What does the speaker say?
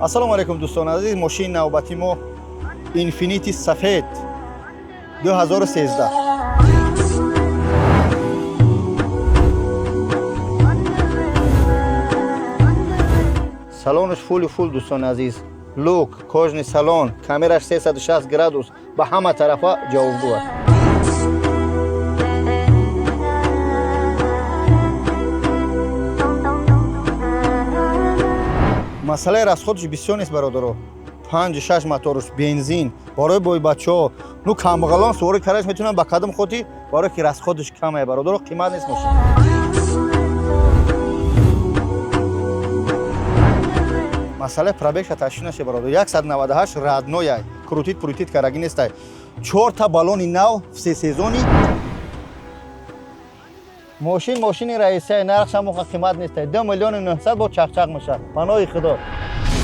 Ассалому алайкум, дӯстони азиз. Мошини навбати мо Инфинити сафед 2013. Салонаш фулли фул, дӯстони азиз, люк, кожаный салон, камераш 360 градус ба ҳама тарафа ҷавобгӯ аст. Масъалаи расходаш бисёр нест, бародаро. Панҷ шаш моторуш, бензин. Барои бойбачаҳо, ну, камбағалон суворӣ караш метавонанд. Ба кадом хотир? Барое ки расходаш камае, бародаро, қимат нест мошин. Масъалаи пробегша ташвиш наше, бародар, 198 родной, крутить прутить карагӣ нестай. Чорта баллони нав, всесезонный. Мошин мошини раисае, нархшам моқа қимат нестай, 2 миллиону 900, бо чақчақ мешавад. Паноҳи Худо.